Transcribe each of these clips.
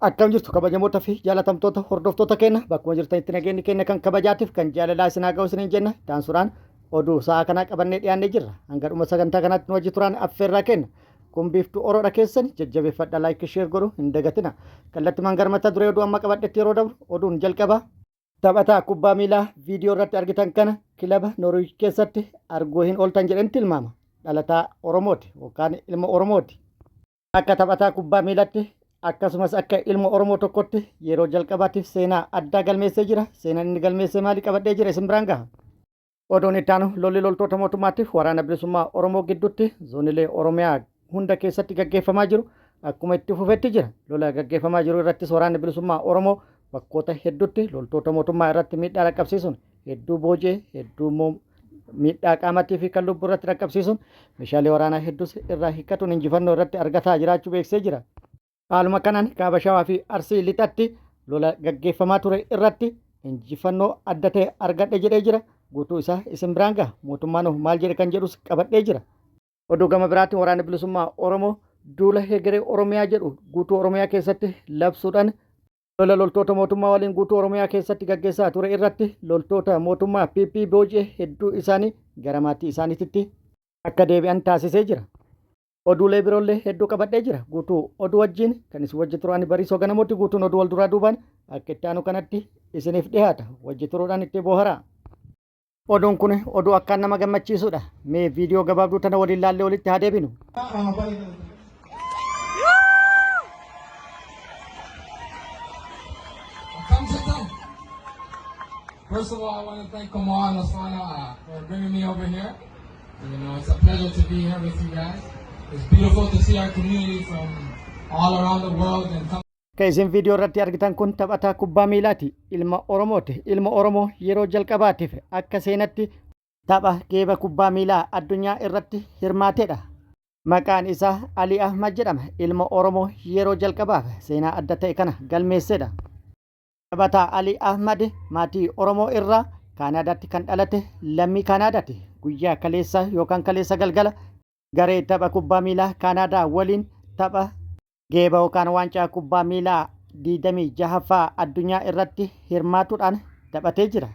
Akkam jirtu kabajamoota fi jaalatamtoota hordoftoota keenya bakkuma jirtanitti nageenyi keenya kan kabajaatiif kan jaalalaa isin haa ga'u isiniin jenna taansuudhaan oduu sa'a kanaa qabannee dhiyaannee jirra hanga dhuma sagantaa kanaatti nu wajji turaan affeerraa kenna kun biiftuu oroodha keessan jajjabeeffadha laayikii sheer godhu hin dagatina kallattimaan gara mata duree oduu amma qabadhetti yeroo dabru oduun jalqaba taphataa kubbaa miilaa viidiyoo irratti argitan kana kilaba Noorwiich keessatti arguu hin ooltan jedheen tilmaama dhalataa Oromooti yookaan ilma Oromooti. Akka taphataa kubbaa miilatti akkasumas akka ilma Oromoo tokkotti yeroo jalqabaatiif seenaa addaa galmeessee jira. Seenaan inni galmeesse maali qabadhee jira isin biraan gaha. Oduun itti aanu lolli loltoota mootummaatiif waraana bilisummaa Oromoo gidduutti zoonilee Oromiyaa hunda keessatti gaggeeffamaa jiru akkuma itti fufetti jira. Lola gaggeeffamaa jiru irrattis waraanni bilisummaa Oromoo bakkoota hedduutti loltoota mootummaa irratti miidhaa dhaqqabsiisuun hedduu booji'e hedduu immoo miidhaa qaamatii fi kan lubbuu irratti dhaqqabsiisuun meeshaalee waraanaa hedduus irraa hiikkatuun injifannoo irratti argataa jiraachuu beeksisee jira. Haaluma kanaan kaaba Shawaa fi Arsii lixatti lola gaggeeffamaa ture irratti injifannoo adda ta'e argadhe jedhee jira. Guutuu isaa isin biraan gaha. Mootummaan hoo maal jedhe kan jedhus qabadhee jira. Oduu gama biraatiin waraanni bilisummaa Oromoo duula hegeree Oromiyaa jedhu guutuu Oromiyaa keessatti labsuudhaan Lola loltoota mootummaa waliin guutuu Oromiyaa keessatti gaggeessaa ture irratti loltoota mootummaa PP booji'e hedduu isaanii gara maatii isaaniititti akka deebi'an taasisee jira. Oduulee biroollee hedduu qabadhee jira. Guutuu oduu wajjin kan isin wajji turu ani Bariisoo Ganamooti. Guutuun oduu wal duraa duubaan akka itti aanu kanatti isiniif dhiyaata. Wajji turuudhaan itti booharaa. Oduun kun oduu akkaan nama gammachiisudha. Mee viidiyoo gabaabduu tana waliin laallee walitti haa deebinu. Akkam jirtan? First of all, I want to thank Kamal and Asana for bringing me over here. It's a pleasure to be here with you guys. It's beautiful to see our community from all around the world and come Akka isin viidiyoo irratti argitan kun taphataa kubbaa miilaati. Ilma Oromooti. Ilma Oromoo yeroo jalqabaatiif akka seenatti tapha geeba kubbaa miilaa addunyaa irratti hirmaatedha. Maqaan isaa Alii Ahmad jedhama. Ilma Oromoo yeroo jalqabaaf seenaa adda ta'e kana galmeessedha. Taphataa Alii Ahmad maatii Oromoo irraa Kaanaadaatti kan dhalate lammii Kaanaadaati. Guyyaa kaleessa yookaan kaleessa galgala garee tapha kubbaa miilaa Kaanaadaa waliin tapha Geeba yookaan waancaa kubbaa miilaa 26ffaa addunyaa irratti hirmaatuudhaan taphatee jira.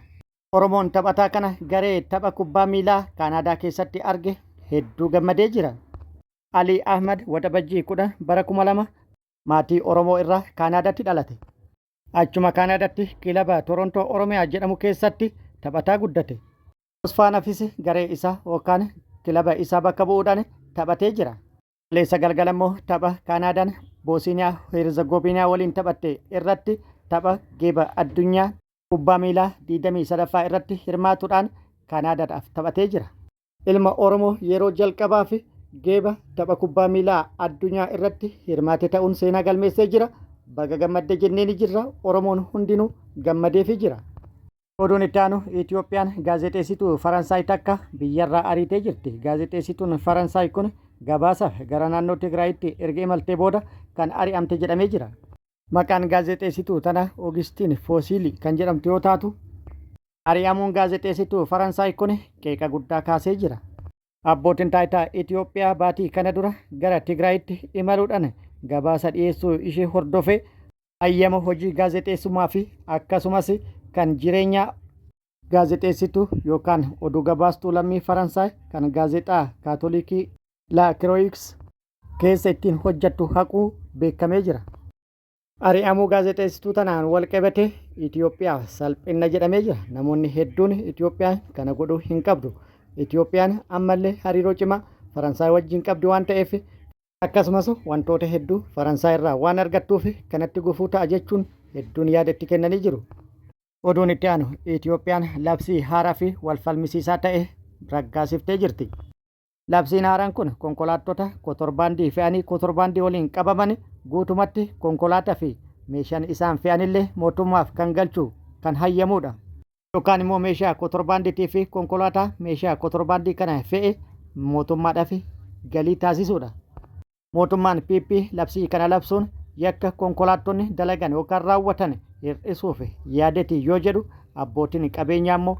Oromoon taphataa kana garee tapha kubbaa miilaa Kaanaadaa keessatti arge hedduu gammadee jira. Alii Ahmad Waxabajjii 10 bara 2000 maatii Oromoo irraa Kaanaadaatti dhalate. Achuma Kaanaadaatti kilaba Torontoo Oromiyaa jedhamu keessatti taphataa guddate. Osfaanafis garee isaa yookaan kilaba isaa bakka bu'uudhaan taphatee jira. Kaleessa galgala immoo tapha Kaanaadaan Boosiniyaa Heerzegoviinaa waliin taphatte irratti tapha geeba addunyaa kubbaa miilaa 23ffaa irratti hirmaatuudhaan Kaanaadaadhaaf taphatee jira. Ilma Oromoo yeroo jalqabaaf geeba tapha kubbaa miilaa addunyaa irratti hirmaate ta'uun seenaa galmeessee jira. Baga gammadde jenneeni jirra. Oromoon hundinuu gammadeefii jira. Oduun itti aanu Itoophiyaan gaazexeessituu Faransaay takka biyyarraa ariitee jirti. Gaazexeessituun Faransaay kun gabaasaaf gara naannoo Tigraayitti erga imaltee booda kan ari'amte jedhamee jira. Maqaan gaazexeessituu tanaa Ogistiin Foosiilii kan jedhamtu yoo taatu, ari'amuun gaazexeessituu Faransaay kun qeeqa guddaa kaasee jira. Abbootiin taayitaa Itoophiyaa baatii kana dura gara Tigraayitti imaluudhaan gabaasa dhiyeessuu ishee hordofee hayyama hojii gaazexeessummaa fi akkasumas kan jireenyaa gaazexeessituu yookaan oduu gabaastuu lammii Faransaay kan gaazexaa Kaatolikii La Croix keessa ittiin hojjattu haquu beekamee jira. Ari'amuu gaazexeessituu tanaan wal qabatee Itoophiyaaf salphinna jedhamee jira. Namoonni hedduun Itoophiyaan kana godhuu hin qabdu. Itoophiyaan ammallee hariiroo cimaa Faransaay wajjin qabdi waan ta'eef Akkasumas wantoota hedduu Faransaay irraa waan argattuuf kanatti gufuu ta'a jechuun hedduun yaada itti kennanii jiru. Oduun itti aanu Itoophiyaan labsii haaraa fi wal falmisiisaa ta'e raggaasiftee jirti. Labsiin haaraan kun konkolaattota kotorbaandii fe'anii kotorbaandii waliin qabaman guutumatti konkolaataa fi meeshaan isaan fe'anillee mootummaaf kan galchu kan hayyamuudha. Yookaan immoo meeshaa kotorbaandiitii fi konkolaataa meeshaa kotorbaandii kana fe'e mootummaadhaaf galii taasisuudha. Mootummaan PP labsii kana labsuun yakka konkolaattonni dalagan yookaan raawwatan hir'isuuf yaadeti yoo jedhu abbootiin qabeenyaa immoo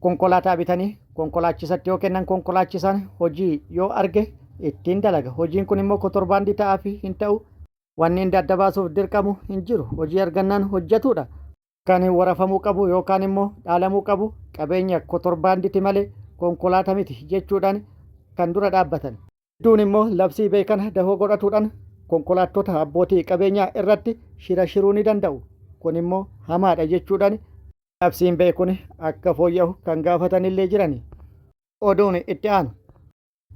konkolaataa bitanii konkolaachisatti yoo kennan konkolaachisaan hojii yoo arge ittiin dalaga. Hojiin kun immoo kotorbaandii ta'aa fi hin ta'u. Wanni inni adda baasuuf dirqamu hin jiru. Hojii argannaan hojjetuudha. Kan warafamuu qabu yookaan immoo dhaalamuu qabu qabeenya kotorbaanditi malee konkolaata miti jechuudhaan kan dura dhaabbatan. Hedduun immoo labsii ba'e kana dahoo godhatuudhaan konkolaattota abbootii qabeenyaa irratti shira shiruu ni danda'u. Kun immoo hamaadha jechuudhaan labsiin ba'e kun akka fooyya'u kan gaafatanillee jirani. Oduun itti aanu.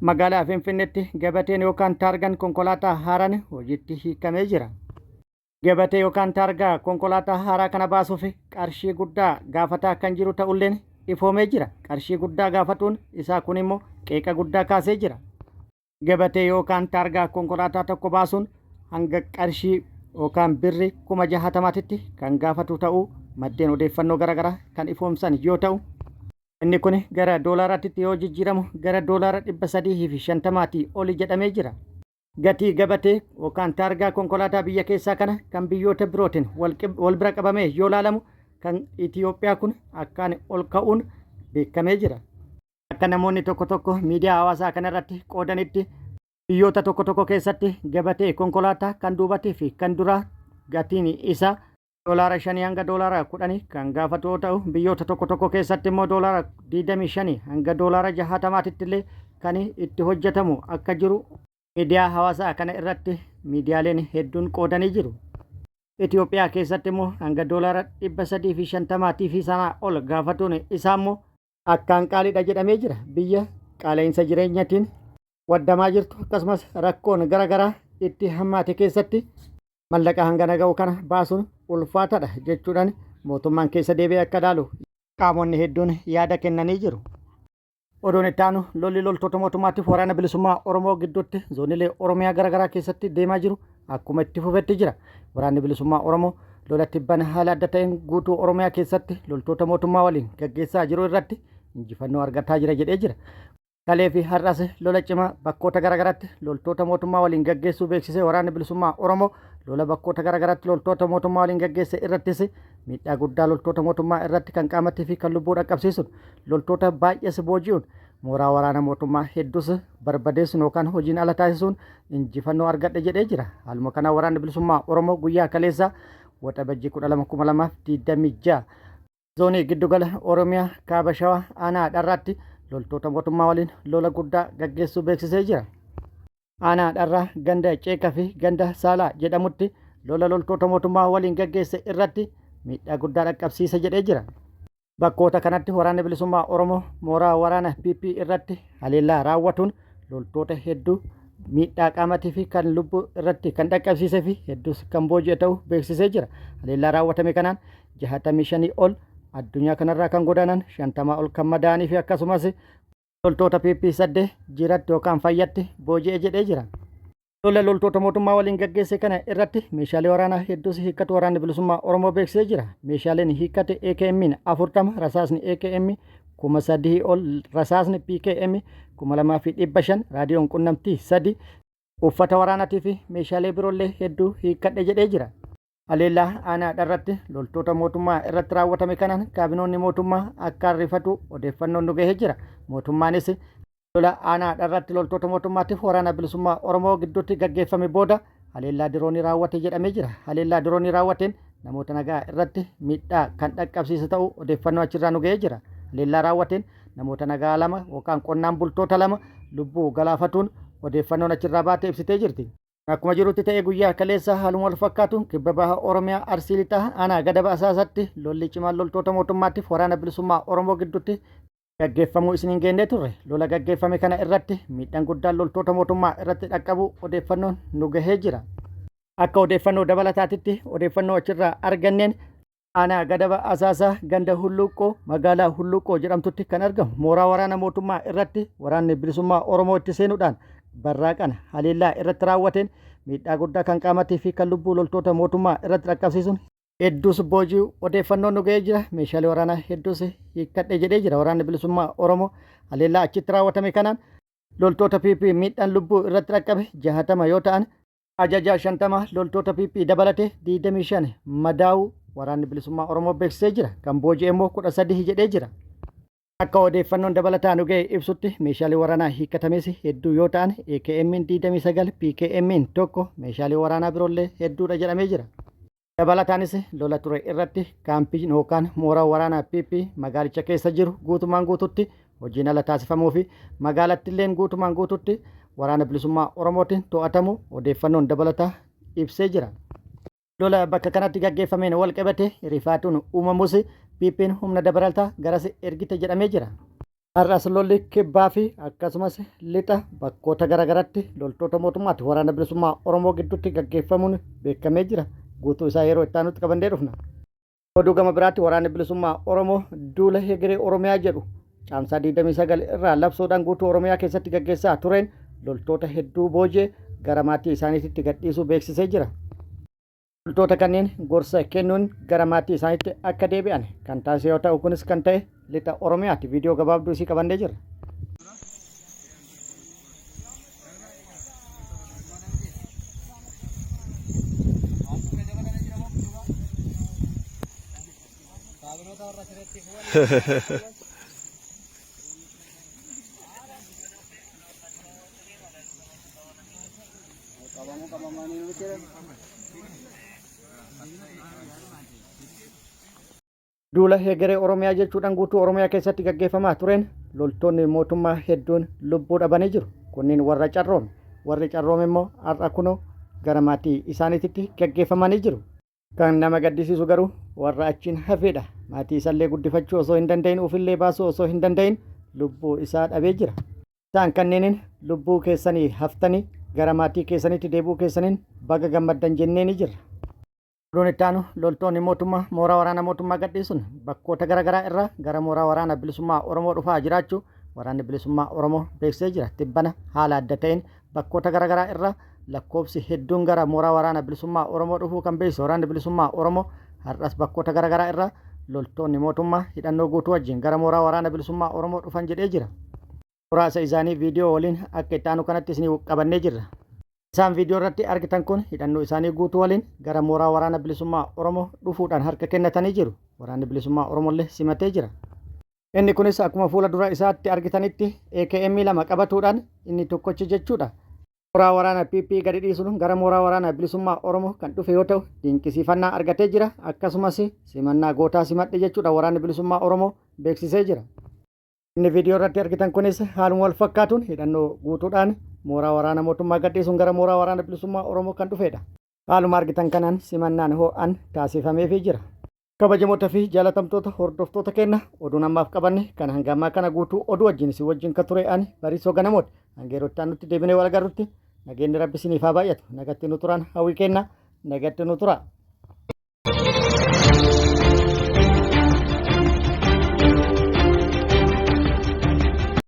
Magaalaa Finfinneetti gabateen yookaan taargaan konkolaataa haaraan hojiitti hiikamee jira. Gabatee yookaan taargaa konkolaataa haaraa kana baasuuf qarshii guddaa gaafataa kan jiru ta'ulleen ifoomee jira. Qarshii guddaa gaafatuun isaa kun immoo qeeqa guddaa kaasee jira. Gabatee yookaan taargaa konkolaataa tokko baasuun hanga qarshii yookaan birri 60,000tti kan gaafatu ta'uu maddeen odeeffannoo garaagaraa kan ifoomsan yoo ta'u, inni kun gara doolaaraatti yoo jijjiiramu gara doolaara 350 oli jedhamee jira. Gatii gabatee yookaan taargaa konkolaataa biyya keessaa kana kan biyyoota birootiin wal bira qabamee yoo ilaalamu kan Itiyoophiyaa kun akkaan ol ka'uun beekamee jira. Akka namoonni tokko tokko miidiyaa hawaasaa kanarratti qoodanitti biyyoota tokko tokko keessatti gabatee konkolaataa kan duubatii fi kan duraa gatiin isaa doolaara 5 hanga doolaara 10 kan gaafatu yoo ta'u, biyyoota tokko tokko keessatti immoo doolaara 25 hanga doolaara 60tti illee kan itti hojjetamu akka jiru miidiyaa hawaasaa kana irratti miidiyaaleen hedduun qoodanii jiru. Itoophiyaa keessatti immoo hanga doolaara 350 fi sanaa ol gaafatuun isaa immoo akkaan qaaliidha jedhamee jira. Biyya qaala'insa jireenyatiin waddamaa jirtu akkasumas rakkoon gara garaa itti hammaate keessatti mallaqa hangana ga'u kana baasuun ulfaataadha jechuudhaan mootummaan keessa deebi'ee akka ilaalu qaamonni hedduun yaada kennanii jiru. Oduun itti aanu lolli loltoota mootummaatiif waraana bilisummaa Oromoo gidduutti zoonilee Oromiyaa garaagaraa keessatti deemaa jiru akkuma itti fufetti jira. Waraanni bilisummaa Oromoo lola tibbana haala adda ta'een guutuu Oromiyaa keessatti loltoota mootummaa waliin gaggeessaa jiru irratti injifannoo argataa jira jedhee jira. Kalee fi har'as lola cimaa bakkoota garaagaraatti loltoota mootummaa waliin gaggeessuu beeksisee waraanni bilisummaa Oromoo lola bakkoota garaagaraatti loltoota mootummaa waliin gaggeesse irrattis miidhaa guddaa loltoota mootummaa irratti kan qaamattii fi kan lubbuu dhaqqabsiisuun loltoota baay'ees booji'uun mooraa waraana mootummaa hedduus barbadeessuun yookaan hojiin ala taasisuun injifannoo argadhe jedhee jira. Haaluma kanaan waraanni bilisummaa Oromoo guyyaa kaleessaa Waxabajjii 12,2026 zoonii giddugala Oromiyaa kaaba Shawaa aanaa Dharraatti loltoota mootummaa waliin lola guddaa gaggeessuu beeksisee jira. Aanaa Dharraa ganda Ceekaa fi ganda Saalaa jedhamutti lola loltoota mootummaa waliin gaggeesse irratti miidhaa guddaa dhaqqabsiise jedhee jira. Bakkoota kanatti waraanni bilisummaa Oromoo mooraa waraana PP irratti haleellaa raawwatuun loltoota hedduu miidhaa qaamatii fi kan lubbuu irratti kan dhaqqabsiisee fi hedduus kan booji'e ta'uu beeksisee jira. Haleellaa raawwatame kanaan 65 ol addunyaa kanarraa kan godaanan, 50 ol kan madaa'anii fi akkasumas loltoota PP sadde jiratti yookaan fayyatti booji'e jedhee jira. Lola loltoota mootummaa waliin gaggeesse kana irratti meeshaalee waraanaa hedduus hiikkatu waraanni bilisummaa Oromoo beeksisee jira. Meeshaaleen hiikkate AKM 40, rasaasni AKM 3000 ol, rasaasni PKM 2500, raadiyoon qunnamtii 3, uffata waraanaatii fi meeshaalee biroollee hedduu hiikkadhe jedhee jira. Haleellaa aanaa Dharratti loltoota mootummaa irratti raawwatame kanaan kaabinoonni mootummaa akka rifatu odeeffannoon nu gahee jira. Mootummaanis lola aanaa Dharratti loltoota mootummaatiif waraana bilisummaa Oromoo gidduutti gaggeeffame booda haleellaa diroonii raawwate jedhamee jira. Haleellaa diroonii raawwateen namoota nagaa irratti miidhaa kan dhaqqabsiise ta'uu odeeffannoo achirraa nu gahee jira. Haleellaa raawwateen namoota nagaa lama yookaan qonnaan bultoota lama lubbuu galaafatuun odeeffannoon achirraa baate ibsitee jirti. Akkuma jirutti ta'ee guyyaa kaleessa haaluma wal fakkaatuun kibba baha Oromiyaa Arsii Lixaa aanaa Gadaba Asaasatti lolli cimaan loltoota mootummaatiif waraana bilisummaa Oromoo gidduutti gaggeeffamuu isiniin geennee turre. Lola gaggeeffame kana irratti miidhaan guddaan loltoota mootummaa irratti dhaqqabuu odeeffannoon nu gahee jira. Akka odeeffannoo dabalataatitti odeeffannoo achirraa arganneen aanaa Gadaba Asaasaa ganda Hulluuqqoo magaalaa Hulluuqqoo jedhamtutti kan argamu mooraa waraana mootummaa irratti waraanni bilisummaa Oromoo itti seenuudhaan barraaqan haleellaa irratti raawwateen miidhaa guddaa kan qaamatii fi kan lubbuu loltoota mootummaa irratti dhaqqabsiisuun hedduus booji'u odeeffannoon nu ga'ee jira. Meeshaalee waraanaa hedduus hiikkadhe jedhee jira. Waraanni bilisummaa Oromoo haleellaa achitti raawwatame kanaan loltoota PP miidhaan lubbuu irratti dhaqqabe 60 yoo ta'an ajajaa 50 loltoota PP dabalatee 25 madaa'uu waraanni bilisummaa Oromoo beeksisee jira. Kan booji'e immoo 13 jedhee jira. Akka odeeffannoon dabalataa nu ga'e ibsutti meeshaalee waraanaa hiikkatames hedduu yoo ta'an AKM'n 29, PKM'n tokko, meeshaalee waraanaa biroollee hedduudha jedhamee jira. Dabalataanis lola ture irratti kaampiin yookaan mooraa waraanaa PP magaalicha keessa jiru guutumaan guututti hojiin ala taasifamuu fi magaalattilleen guutumaan guututti Waraana Bilisummaa Oromootiin to'atamuu odeeffannoon dabalataa ibsee jira. Lola bakka kanatti gaggeeffameen walqabate rifaatuun uumamus PPn humna dabalataa garas ergite jedhamee jira. Har'as lolli kibbaa fi akkasumas lixa bakkoota garaagaratti loltoota mootummaati Waraana Bilisummaa Oromoo gidduutti gaggeeffamuun beekamee jira. Guutuu isaa yeroo itti aanutti qabannee dhufna. Oduu gama biraatti Waraanni Bilisummaa Oromoo duula Hegeree Oromiyaa jedhu Caamsaa 29 irraa labsuudhaan guutuu Oromiyaa keessatti gaggeessaa tureen loltoota hedduu booji'e gara maatii isaaniititti gadhiisuu beeksisee jira. Loltoota kanneen gorsa kennuun gara maatii isaaniitti akka deebi'an kan taasise yoo ta'u kunis kan ta'e lixa Oromiyaatti. Viidiyoo gabaabduu isii qabannee jirra. Duula Hegeree Oromiyaa jechuudhaan guutuu Oromiyaa keessatti gaggeeffamaa tureen loltoonni mootummaa hedduun lubbuu dhabanii jiru. Kunniin warra carroome. Warri carroome immoo har'a kunoo gara maatii isaaniititti gaggeeffamanii jiru. Kan nama gaddisiisu garuu warra achiin hafeedha. Maatii isallee guddifachuu osoo hin danda'in, ufillee baasuu osoo hin danda'in lubbuu isaa dhabee jira. Isaan kanneeniin lubbuu keessanii haftanii gara maatii keessaniitti deebi'uu keessaniin baga gammaddan jennee ni jirra. Oduun itti aanu loltoonni mootummaa mooraa waraana mootummaa gadhiisuun bakkoota garaagaraa irraa gara mooraa waraana bilisummaa Oromoo dhufaa jiraachuu waraanni bilisummaa Oromoo beeksisee jira. Tibbana haala adda ta'een bakkoota garaagaraa irraa lakkoofsi hedduun gara mooraa waraana bilisummaa Oromoo dhufuu kan beeksise waraanni bilisummaa Oromoo har'as bakkoota garaagaraa irraa loltoonni mootummaa hidhannoo guutuu wajjin gara mooraa waraana bilisummaa Oromoo dhufan jedhee jira. Muraasa isaanii viidiyoo waliin akka itti aanu kanatti isinii qabannee jirra. Isaan viidiyoo irratti argitan kun hidhannoo isaanii guutuu waliin gara mooraa waraana bilisummaa Oromoo dhufuudhaan harka kennatanii jiru. Waraanni bilisummaa Oromollee simatee jira. Inni kunis akkuma fuula dura isaatti argitanitti AKM 2 qabatuudhaan inni tokkochi jechuudha. Mooraa waraana PP gadi dhiisuun gara mooraa waraana bilisummaa Oromoo kan dhufe yoo ta'u dinqisiifannaa argatee jira. Akkasumas simannaa gootaa simadhe jechuudha waraanni bilisummaa Oromoo beeksisee jira. Inni viidiyoo irratti argitan kunis haaluma wal fakkaatuun hidhannoo guutuudhaan mooraa waraana mootummaa gadhiisuun gara mooraa waraana bilisummaa Oromoo kan dhufedha. Haaluma argitan kanaan simannaan ho'aan taasifameefii jira. Kabajamoota fi jaalatamtoota hordoftoota keenya, oduun ammaaf qabanne kan hanga ammaa kana guutuu oduu wajjin isin wajjin kan ture ani Bariisoo Ganamooti. Hanga yeroo itti aanutti deebinee wal agarrutti nageenyi Rabbi isiniif haa baay'atu. Nagatti nu turaan hawwii kenna. Nagatti nu tura.